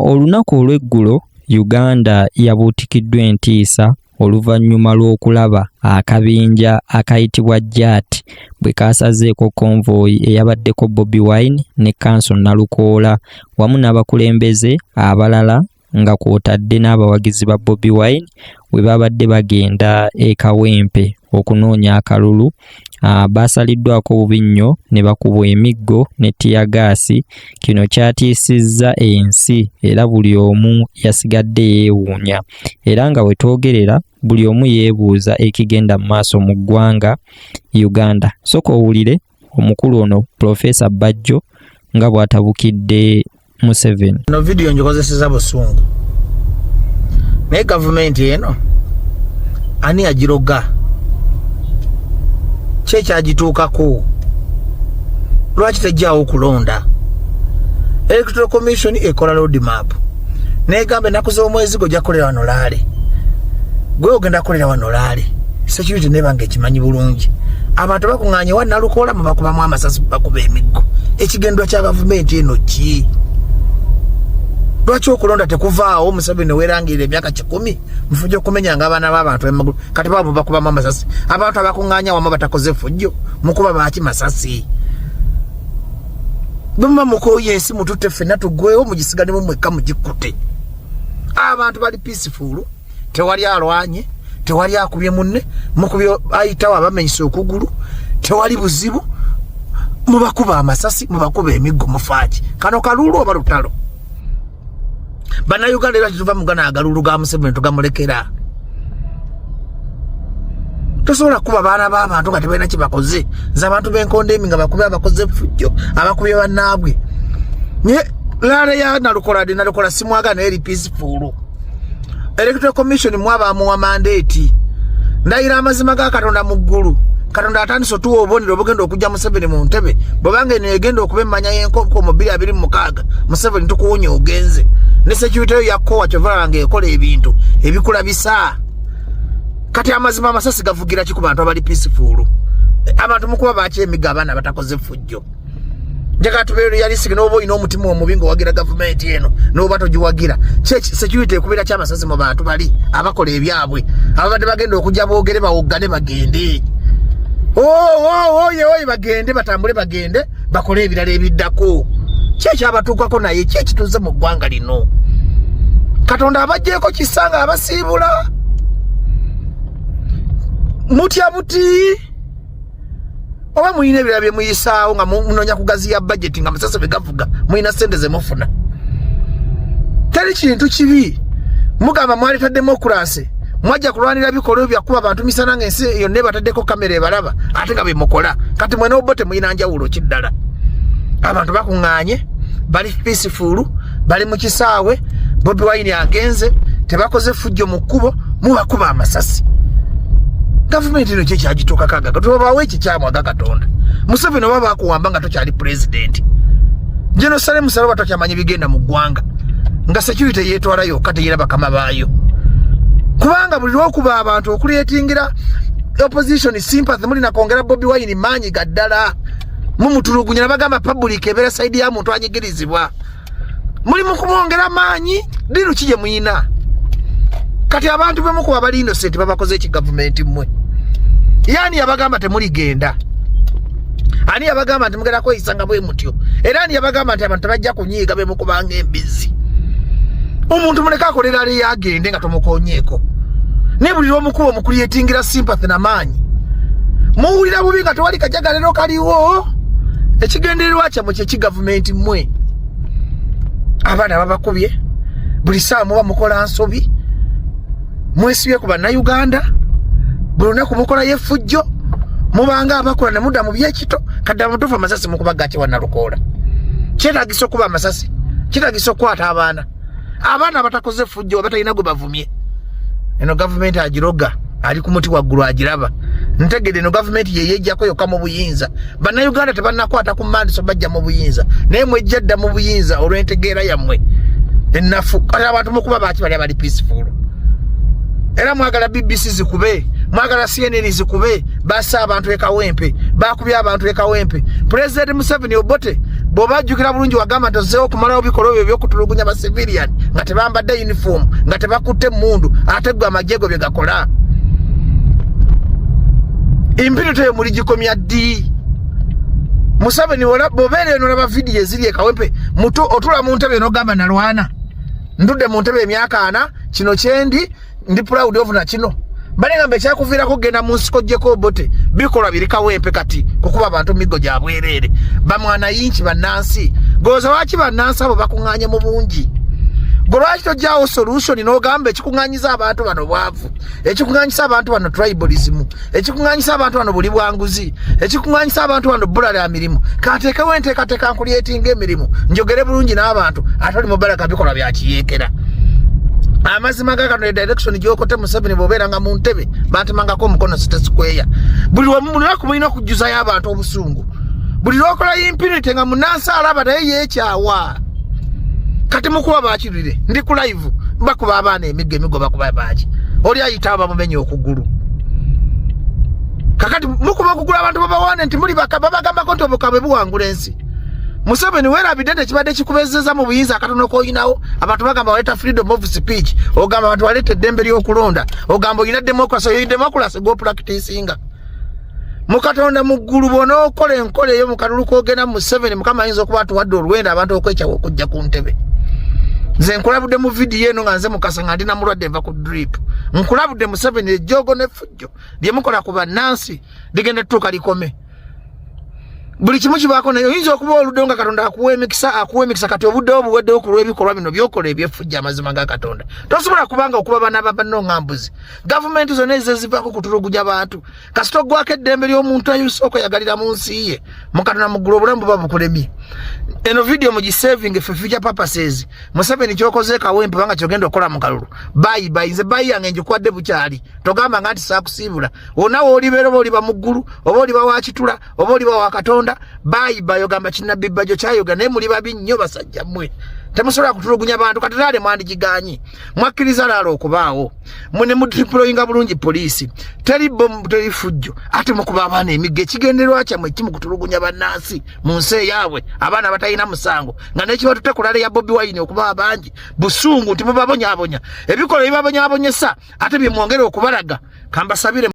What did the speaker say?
Olunaku olw'eggulo Uganda yabuutikiddwa entiisa oluvannyuma lw'okulaba akabinja akayitibwa JAT bwe kaasazeeko konvoyi eyabaddeko Bobi Wine ne Kanso Nalukoola wamu n'abakulembeze abalala nga kw'otadde n'abawagizi ba Bobi Wine we babadde bagenda e Kawempe okunoonya akalulu. Baasaliddwako bubi nnyo ne bakubwa emiggo ne ttiyagaasi. Kino kyatiisizza ensi era buli omu yasigadde yeewuunya era nga we twogerera buli omu yeebuuza ekigenda mu maaso mu ggwanga Uganda. Sooka owulire omukulu ono Pulofeesa Bajjo nga bw'atabukidde Museveni. No video njikozeseza busungu. Naye gavumenti eno ani yagiroga? Ki ekyagituukako? Lwaki tejjaawo okulonda? Electoral Commission ekola road map negamba ennaku z'omwezi gwe ojja kukolera wano laale, gwe ogenda kukolera wano laale. Security neba nga ekimanyi bulungi, abantu bakuŋŋaanye wa Nalukoola mubakubamu amasasi, bakuba emiggo. Ekigendwa kya gavumenti eno ki? Lwaki okulonda tekuvaawo? Museveni werangirira emyaka 100 mufuja okumenyanga abaana b'abantu emagulu. Kati babo bakubamu amasasi abantu abakuŋŋaanya wamu batakoze fujjo, mukuba baki masasi? Bwemuba mukooye ensi mututte ffenna tuggwewo, mugisigalemu mwekka mugikkute. Abantu bali peaceful, tewali alwanye, tewali akubye munne, mukubye ayitawo abamenyesa okugulu, tewali buzibu, mubakuba amasasi, mubakuba emiggo, mufaaki? Kano kalulu oba lutalo? Bannayuganda, era tetuva mugana agalulu ga Museveni tugamulekera. Tosobola kukuba baana b'abantu nga tebalina kyebakoze. Nze abantu b'enkondo emi nga bakube abakoze effujjo, abakubye bannaabwe. Naye laala ya Nalukola de Nalukola simwaga, naye eri peaceful. Electoral Commission mwabamuwa mandate. Ndayira amazima ga Katonda mu ggulu, Katonda atandise otuwa obubonero obugenda okujja Museveni mu ntebe. Bwebanga eno egenda okuba emmanya y'enkoko mu 2026, Museveni tukuwonya ogenze ne security yo yakkowa. Kyova nga ekola ebintu ebikulabisa. Kati amazima, amasasi gavugira ki ku bantu abali peaceful? Abantu mukuba baki emigo, abaana abatakoze effujjo? Njagala tubeere realistic. N'oba olina omutima omubi ng'owagira gavumenti eno, n'oba togiwagira, security ekubira ki amasasi mu bantu bali abakola ebyabwe, ababadde bagenda okujja boogere, bawoggane, bagende? Oye oye, bagende, batambule, bagende bakole ebirala ebiddako. Ki ekyabatuukako? Naye ki ekituze mu ggwanga lino? Katonda abajjeeko kisa nga abasiibula mutya buti, oba mulina ebirala bye muyisaawo nga munoonya kugaziya bajeti, nga masasi bwe gavuga mulina sente ze mufuna? Teri kintu kibi. Mugamba mwaleta democracy, mwajja kulwanira bikolwa byakuba abantu misana nga ensi yonna ebataddeko kamera ebalaba, ate nga bemukola. Kati mwe n'obo temulina njawulo kiddala. Abantu bakuŋŋaanye, bali peaceful, bali mu kisaawe, Bobi Wine agenze, tebakoze fujjo mu kkubo, mubakuba amasasi. Gavumenti eno kyekyagituukako? Agaga tubabawo ekikyamu aga Katonda. Museveni, oba bakuwamba nga tokyali pulezidenti, General Saleh Musalo, oba tokyamanyi bigenda mu ggwanga, nga security yeetwala yokka, teyera bakama baayo, kubanga buli lwokuba abantu okuleetingira opposition sympathy, mulina kwongera Bobi Wine maanyi ga ddala. Mumutulugunya, nabagamba public ebeera side ya muntu anyigirizibwa. Muli mukumwongera maanyi. Diru ki gye muyina? Kati abantu bemukuba bali innocent, babakoze eki gavumenti mmwe? Yani yabagamba temuligenda? Ani yabagamba nti mugenda kweyisa nga bwe mutyo? Era ani yabagamba nti abantu tebajja kunyiiga bemukubanga embizzi? Omuntu muleke akolera ali yagende nga tomukonyeeko, naye buli lwomukuba omucreatingira sympathy namaanyi. Muwulira bubi nga tewali kajagalero kaliwo. Ekigendererwa kyammwe kyeki gavumenti mmwe? Abaana babakubye buli saawa, muba mukola nsobi, mwesibye ku Bannayuganda, buli lunaku mukolayo effujjo, mubanga abakola ne mudda mu byekito. Kadde amutuufu, amasasi mukuba gaki wa Nalukoola? Kyetagisa okuba amasasi? Kyetagisa okukwata abaana, abaana abatakoze effujjo, abatalina gwe bavumye? Eno gavumenti agiroga ali ku muti waggulu agiraba. Ntegede eno gavumenti yeyejjako yokka mu buyinza. Bannayuganda tebannakwata ku mandiso bajja mu buyinza, naye mwejja dda mu buyinza olw'entegeera yammwe ennafu. Kati abantu mukuba baki bali abali peaceful? Era mwagala BBC zikube, mwagala CNN zikube. Basa abantu ekawempe, bakubye abantu ekawempe. President Museveni, Obote Bw'oba ajjukira bulungi, wagamba nti ozzeewo okumalawo bikolwa ebyo ebyokutulugunya ba civilian nga tebambadde uniform, nga tebakutte emmundu, ate gwe amagye go bye gakola. Impunity eyo muligikomya ddi? Museveni, bw'obeera eno olaba vidiyo eziri ekawempe, mutu otula mu ntebe n'ogamba, "Nalwana, ndudde mu ntebe emyaka 40, kino kyendi, ndi proud of na kino." Balengamba ekyakuviirako kugenda mu nsiko gyeko Obote, bikolwa biri Kawempe kati kukuba abantu miggo gya bwereere, bamwana yinki bannansi. Goza lwaki bannansi abo bakuŋŋaanye mu bungi? Gwe lwaki tojjawo solution n'ogamba ekikuŋŋaanyiza abantu bano bwavu, ekikuŋŋaanyisa abantu bano tribalism, ekikuŋŋaanyisa abantu bano buli bwanguzi, ekikuŋŋaanyisa abantu bano bbula lya mirimu? Kateekewo enteekateeka nkulyetinga emirimu, njogere bulungi n'abantu. Ate oli mubalaka bikolwa bya kiyeekera. Amazima ga Katonda, direction gyokote Museveni, bw'obeeranga mu ntebe bantemangako omukono City Square. Buli lunaku mulina okujjuzayo abantu obusungu. Buli lwokola impunity nga munansi alaba naye yeekyawa. Kati mukuba bakirire, ndi ku live, bakuba abaana emiggo, emiggo bakuba baki? Oli ayitawo bamumenya okugulu. Kakati mukuba okugulu abantu babawane nti muli babagambako nti obukambwe buwangula ensi. Museveni, weerabidde nti ekibadde kikubezeza mu buyinza akatono koyinawo, abantu bagamba waleeta freedom of speech, ogamba abantu waleeta eddembe ly'okulonda, ogamba olina democracy. Oyo democracy gwopracticinga mukatonda mu ggulu. Bw'onookola enkola eyo mu kalulu kogenda mu Museveni, Mukama ayinza okuba atuwadde olwenda abantu okwekyawa okujja ku ntebe. Nze nkulabudde mu vidiyo eno nga nze Mukasa, nga ndi namulwadde nva ku drip. Nkulabudde Museveni, ejjoogo n'effujjo lye mukola ku bannansi ligenda tutuuka likome. Buli kimu kibaako, naye oyinza okuba oluddewo nga Katonda akuwa emikisa, akuwa emikisa. Kati obuddewo buweddewo ku lw'ebikolwa bino byokola ebyeffujja. Amazima ga Katonda, tosobola kubanga okuba bana babanno nga mbuzi. Gavumenti zonna ezo ezivaako kutulugunya bantu, kasita oggwako eddembe ly'omuntu ayusa okweyagalira mu nsi ye, mukatonda muggulu obulamu buba bukulemye. Eno vidiyo mugisaving for future purposes. Museveni, kyokoze Kawempe banga kyogenda okukola mu kalulu, bye bye. Nze bye yange njikwadde bukyali. Togamba nga nti saakusiibula. Wonna woolibeera, oba oliba mu ggulu, oba oliba wa kitula, oba oliba wa Katonda, bye bye. Ogamba kinabbi Bajjo kyayoga, naye muli babi nnyo basajja mmwe, temusobola kutulugunya bantu. Kati rally mwandigiganyi, mwakkiriza rally okubaawo, mune mudeployinga bulungi poliisi, teri bomu, teri fujjo, ate mukuba abaana emiggo. Ekigendererwa kyammwe kimu kutulugunya bannansi mu nsi eyaabwe, abaana batalina musango, nga n'ekibatutte ku rally ya Bobi Wine okuba abangi busungu nti mubabonyabonya. Ebikolwa ebibabonyaabonyesa ate byemwongere okubalaga. Kambasabire.